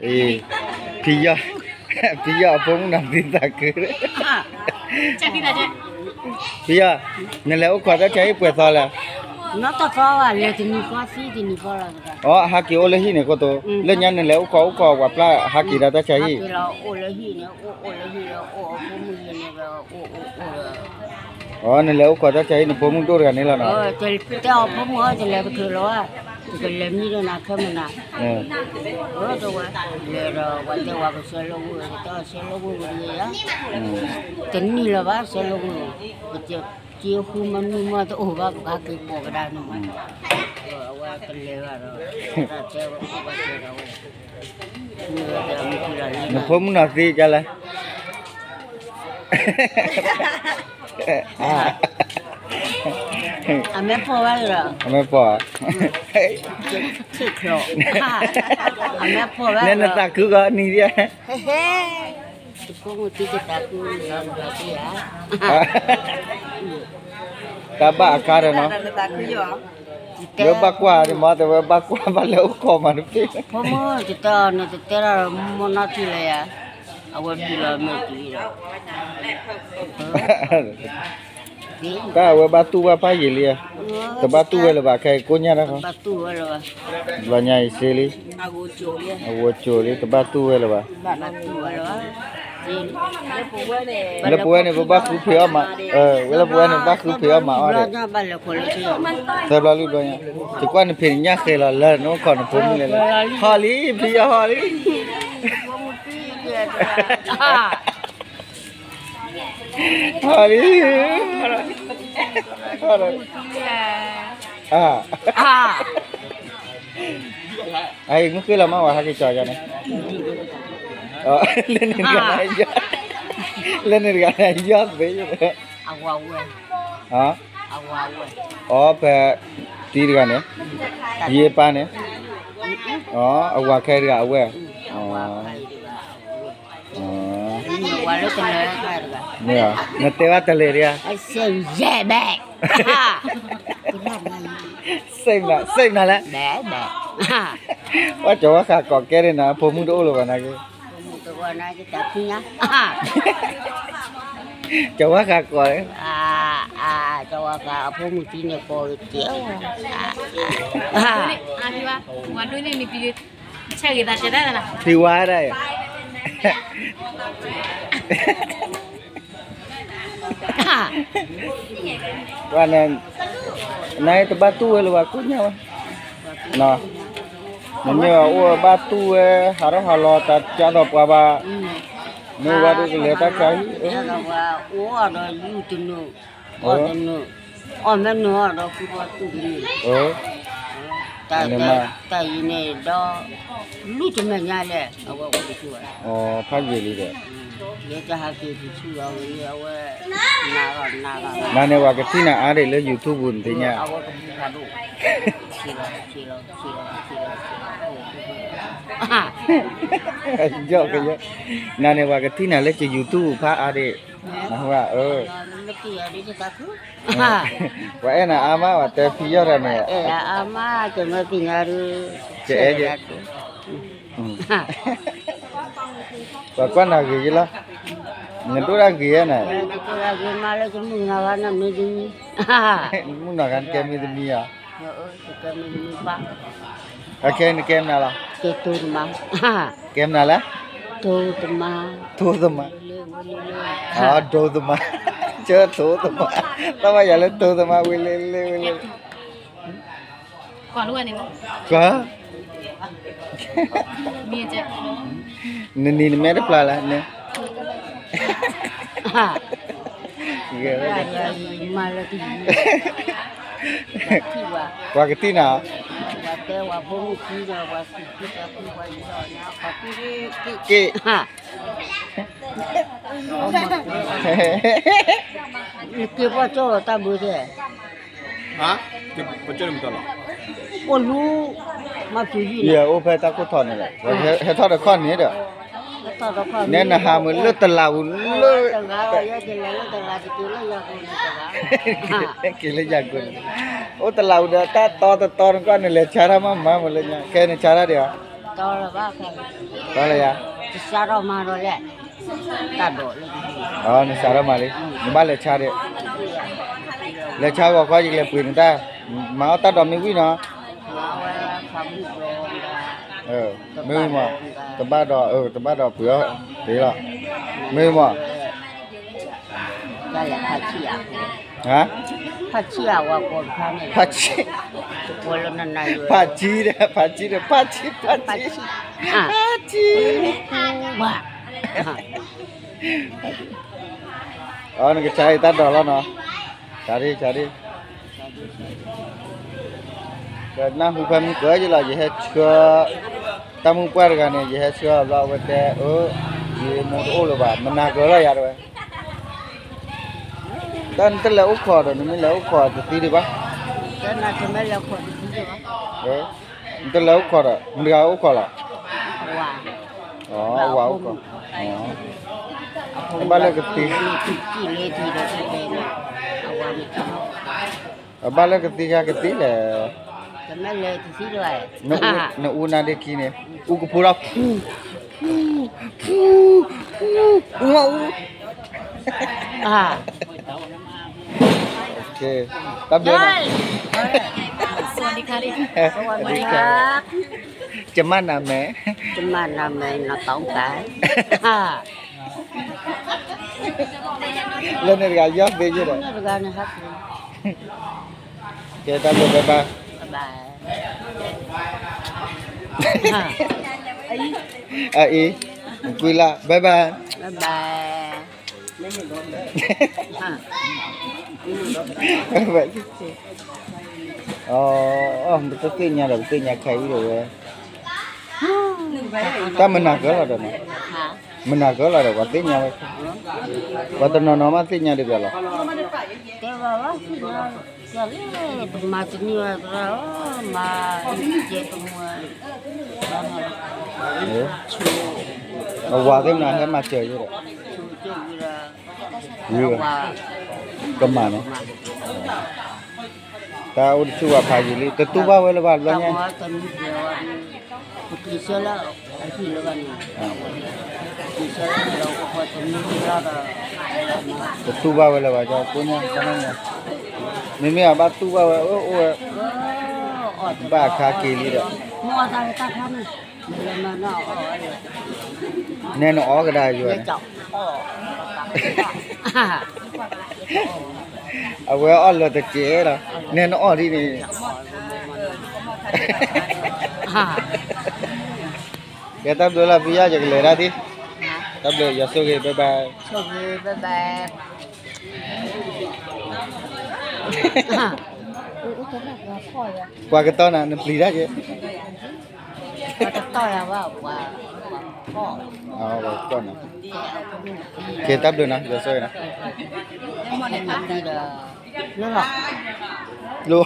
အ့, ဖံယီၢ်, ဖံယီၢ်အဖိမုၣ်နီၤသံသးခု, ဖံယီၢ်, နလဲၤအိၣ်ခိးတၢ်ဆါဟံၣ်ပှဲၤသီလဲၣ်, နီၢ်တသီဘၣ် လဲၤတနံၤဃီသံတနံၤဃီလီၤ, အဟးက့ၤအိၣ်လၢဟံၣ်န့ၣ်အဃိ လၢညါနလဲၤအိၣ်ခိးအိၣ်ခိးပှၤပျၢ်ဟးက့ၤဒီးတၢ်ဆါဟံၣ်, အိၣ်လၢဟံၣ်န့ၣ် အိၣ် အိၣ်လၢဟံၣ်န့ၣ် အိၣ်အဖိမုၣ်ယဲန့ၣ် အိၣ် အိၣ် အိၣ်ဒီး အီ နလဲၤအိၣ်ခိးတၢ်ဆါဟံၣ် နဖိမုၣ်ဒိၣ်တဂၤန့ၣ်လီၤနီၤ, တဲအီၤဖိမုၣ်အီ တလဲၤကထုးလီၤဧါ, တကလဲၤမံဒီးနၤခဲမနၤ, တဝဲ လဲၤဒီးပှၤတဲဝဲကဆှၢလၢဝ့ၢ် ကတဲဆှၢလၢဝ့ၢ်ဝံၤယါ, တနံၣ်လၢၤဘၣ်ဆှၢလၢဝ့ၢ်, ပကစ့ဃုမနုၤမးတအိၣ်ဘၣ် ပကဟးက့ၤပိာ်ကဒါန့ၣ်မး, အဝဲတလဲၤဘၣ်ဒီး တၢ်တဲဝဲအိၣ်ဘၣ်တဲဒီးဝဲ နဖိမုၣ်နီၤသံကလဲၣ်, အမဲၣ်ပိာ်ဝဲလီၤ, အမဲၣ်ပိာ်, အမဲၣ်ပိာ်ဝဲလီၤ, နဲနသးခုကီးနံၤဒ်, တဖိမုၣ်သံကသးခုလီၤ, တၢ်ဘၣ်အခါဒီးနီၤ, လၢဘၣ်ကွၢ်န့ၣ်မ့ၢ် တဲဝဲဘၣ်ကွၢ်ဘၣ်လဲၤအိၣ်ခိးမးတသ့, ဖိမုၣ်တတဲအီၤ နတတဲတၢ်ဒီးမိၢ်နီၢ်ထံၣ်လၢယၤ, အဝဲဘံလီၤမဲာ်တံၢ်ဒီး တၢ်အဝဲဘၣ်တူၢ်ဘၣ်ဖးယံာ်လံ, တဘၣ်တူၢ်ဝဲလၢၤဘၣ် ခဲအံၤကိညၢ်တၢ်ခီ, ဘျီညါအံၤစ့လံ, အဝဲကၠိလံ တဘၣ်တူၢ်ဝဲလၢၤဘၣ်, လၢပဝဲန့ၣ် ပဘၣ်ဃုဖံးအီၣ်မး, လၢပဝဲန့ၣ် ပဘၣ်ဃုဖံးအီၣ်မးအီၣ်ဒီး, သၢဘျီလွံၢ်ဘျီညါ, ယကွၢ်နဖံးနညၣ်ဃဲၤလီၤလၢနအိၣ်ခိးနဖိမုၣ်လဲၣ်လဲၣ်, ဟီၣ်လံ ဖံးယီၢ်ဟီၣ်လံ ဟီၣ်လံ, အံၤ မုၢ်ဃ့လီၤမး ဝဲဟဲက့ၤကၠီယါန့ၣ်, လၢန့ၣ်တဂၤန့ၣ် ယီၢ်သ့, အီ ဖဲ တံၤတဂၤန့ၣ်, ယ့ပၢ်န့ၣ်, အဝၤခဲတဂၤအဝဲၢ်, မ့ၢ် နတဲဘၣ်တလဲၤဒံးဧါ, စ့ၢ်နၤ စ့ၢ်နၤလဲၣ်, ဝဲကၠီၤဝါဃးကိးကဲန့ၣ်နၤ အဖိမုၣ်တအိၣ်လၢၤဘၣ်နာ်က့, ကၠီၤဝါဃးကိး, ကၠီၤဝါဃးအဖိမုၣ်တံၤန့ၣ်ကိးကဲ, ဖံဝါဒၣ်, ပှၤန့ၣ်, နတဘၣ်တူၢ်ဝဲလၢၤဘၣ်ကိညၢ်ဝဲ, နမ့ၢ်အိၣ်ဘၣ်တူၢ်ဝဲ, ဟးထီၣ်ဟးလီၤတၢ်ကၢ်ဒီးပှၤဘၣ်, မ့ၢ်ဝဲဒၣ်ကလဲၤတၢ်ကၢ်ဟံၣ်, အိၣ်ဒီးယူၢ်တနုာ်, အီၣ်တနုာ်, အီၣ်မ့ၢ်နုာ်အီၣ်ဒီးဃုဘီတူၢ်တနုာ်, တၢ်အံၤန့ၣ်ဒီး လူၢ်တမဲာ်ညါလဲၣ်, အဝဲအိၣ်တဆူၣ်ဘၣ်, ဖးယံာ်လံဒီး, ယတဟးက့ၤတဆူၣ်အဝဲ, အဝဲ, နၤန့ၣ် ပှၤကထံၣ်နၤအါဒံးလၢ YouTube ပူၤနသ့ၣ်ညါ, အဝဲကပူၤဖးဒိၣ်, ယီၢ်ကယီၢ်, နၤန့ၣ် ပှၤကထံၣ်နၤလၢက YouTube ဖးအါဒံး, နဟူဧါ, ပှၤအဲၣ်နၤအါမး ပှၤတဲဖံယီၢ်တၢ်န့ၣ်, အါမး ကမၢသ့ၣ်ညါဒုး, ကအဲၣ်က့ၤ, ပှၤကွၢ်နၤဂ့ၤယလီၤ, နဒိၣ်တၢ်ဂ့ၤဧါန့ၣ်, မုၣ်နီၢ်ဂၤနကဲမ့ၢ်သမံၤဧါ, အခဲနကဲမနုၤလီၤ, ကဲမနုၤလဲၣ်, တိသမါ, တိသမါ, တိသမါ, တိသမါ, တၢ်ဘၣ်ယၤလၢတိသမါ ဝဲလဲၣ်လဲၣ်ဝဲလဲၣ် ကွၢ်, နနံၤနမဲတပျၢ်လဲၣ်န့ၣ်, ပှၤကထံၣ်နၤ, က့ၤ, နက့ၤပှၢ်ကၠီၣ်လီၤတၢ်ဘၢသ့ၣ် အိၣ်လူ, မၤဖုးယံၤန့ၣ် အိၣ်ဖဲတၢ်ခိၣ်ထီၣ်န့ၣ်လီၤ, ဟဲထီၣ်တခီန့ၣ်ဒီး, နဲနဟးမ့ၢ်လၢတလးပူၤလၢ, က့ၤလၢယၤကိာ်န့ၣ်, အိၣ်တလးပူၤဒီးတၢ်တီတတီနကွၢ်န့ၣ် လဲၤဆါတၢ်မးမးမ့ၢ်လၢညါ ခဲနဆါတၢ်ဒံးဧါ, တီလၢယၤ, တစးထီၣ်မၤဒီးလဲၣ်, တၢ်ဒိးလၢ, နစးထီၣ်မၤလံ, နဘၣ်လဲၤဆါဒီး, လဲၤဆါဂီၤခီယကလဲၤပှ့ၤနတၢ်, မၤအီၣ်တၢ်ဒိးမ့ၢ်ဝံၣ်နီၤ, မ့ၢ်ဝံၣ်မး, တဘၣ်ဒိး, တဘၣ်ဒိးပှ့ၤအီၣ်သ့လီၤ, မ့ၢ်မး ဟါ, ဖးဆံ, ဖးဆံဒီး ဖးဆံဒီး ဖးဆံ, ဖးဆံ, ဖးဆံ, အ, နကဆါအံၤတၢ်ဒိးလီၤနီၤ, ဆါဒံ, ဆါဒံ, နၢ်ဟူဖဲမုၢ်ကၢယလီၤ ယဟဲဆှၢ, တၢ်မုၢ်ပှၢ်တဂၤန့ၣ် ယဟဲဆှၢအဘျီအဝဲတဲ, အၢ, ယမိၢ်တအိၣ်လၢၤဘၣ် မနၤကၢလီၤယၤတဲဝဲ, တၢ်နတလဲၤအိၣ်ခိးဒီး နမ့ၢ်လဲၤအိၣ်ခိးတသံဒံးဘၣ်, နတလဲၤအိၣ်ခိးဒီး မတၤတဂၤအိၣ်ခိးလီၤ, အဝၤအိၣ်ခိး, အဘၣ်လၢကသံ, အဘၣ်လၢကသံခါကသံလဲၣ်, နအူနၤဒ့ခံန့ၣ်, အူကဖိဒီး, ဖူ, ဖူ, ဖူ, အူမးအူ สวัสดีค่ะ จะมานาแม่ จะมานาแม่ นะต้องตาย လၢန့ၣ်တဂၤ ယီၢ်သ့ယဲဒီး ကဲ တၢ်ဘျုး bye bye အအံၤ ကွံလၢ် bye bye ပတသ့ၣ်ညါဒီး ပသ့ၣ်ညါခဲအံၤဒီးဝဲ တၢ်မနၤကၢလီၤဒီးနီၤ, မနၤကၢလီၤဒီး ပှၤသ့ၣ်ညါဝဲ, ပှၤတနီၤနီၤမးသ့ၣ်ညါဒံးပှၤလီၤ. အဝၤသ့ၣ်မနုၤ ဟဲမၤစၢၤယဲဒီး, ကမၣ်န့ၣ် တၢ်အိၣ်တဆူၣ်ဝဲဖးယံာ်လံ တတူၢ်ဘၣ်ဝဲလၢၤဘၣ်ဘျီညါ, တတူၢ်ဘၣ်ဝဲလၢၤဘၣ် ကၠီကိးညါ, မ့မ့ၢ်အဘၣ်တူၢ်ဘၣ်ဝဲ အၢ အိၣ်ဝဲ, ဘၣ်အခါက့ၤလံဒီး နဲနအီၣ်ကဒါယွၤန့ၣ်, အဝဲအီၣ်လၢတကဲလီၤ, နဲနအီၣ်ဒ်န့ၣ်, ကဲတၢ်ဘျုးလီၤ ဖုယီၢ် ယကလဲၤဒၣ်ဒံး, တၢ်ဘျုး ယွၤဆိၣ်ဂ့ၤ bye bye, ပှၤကတီၢ်နၤ နပျံၤတၢ်က့ၤ, ပှၤကတီၢ်နၤ, ကဲတၢ်ဘျုးနၤ ယွၤဆိၣ်ဂ့ၤနၤ, လိ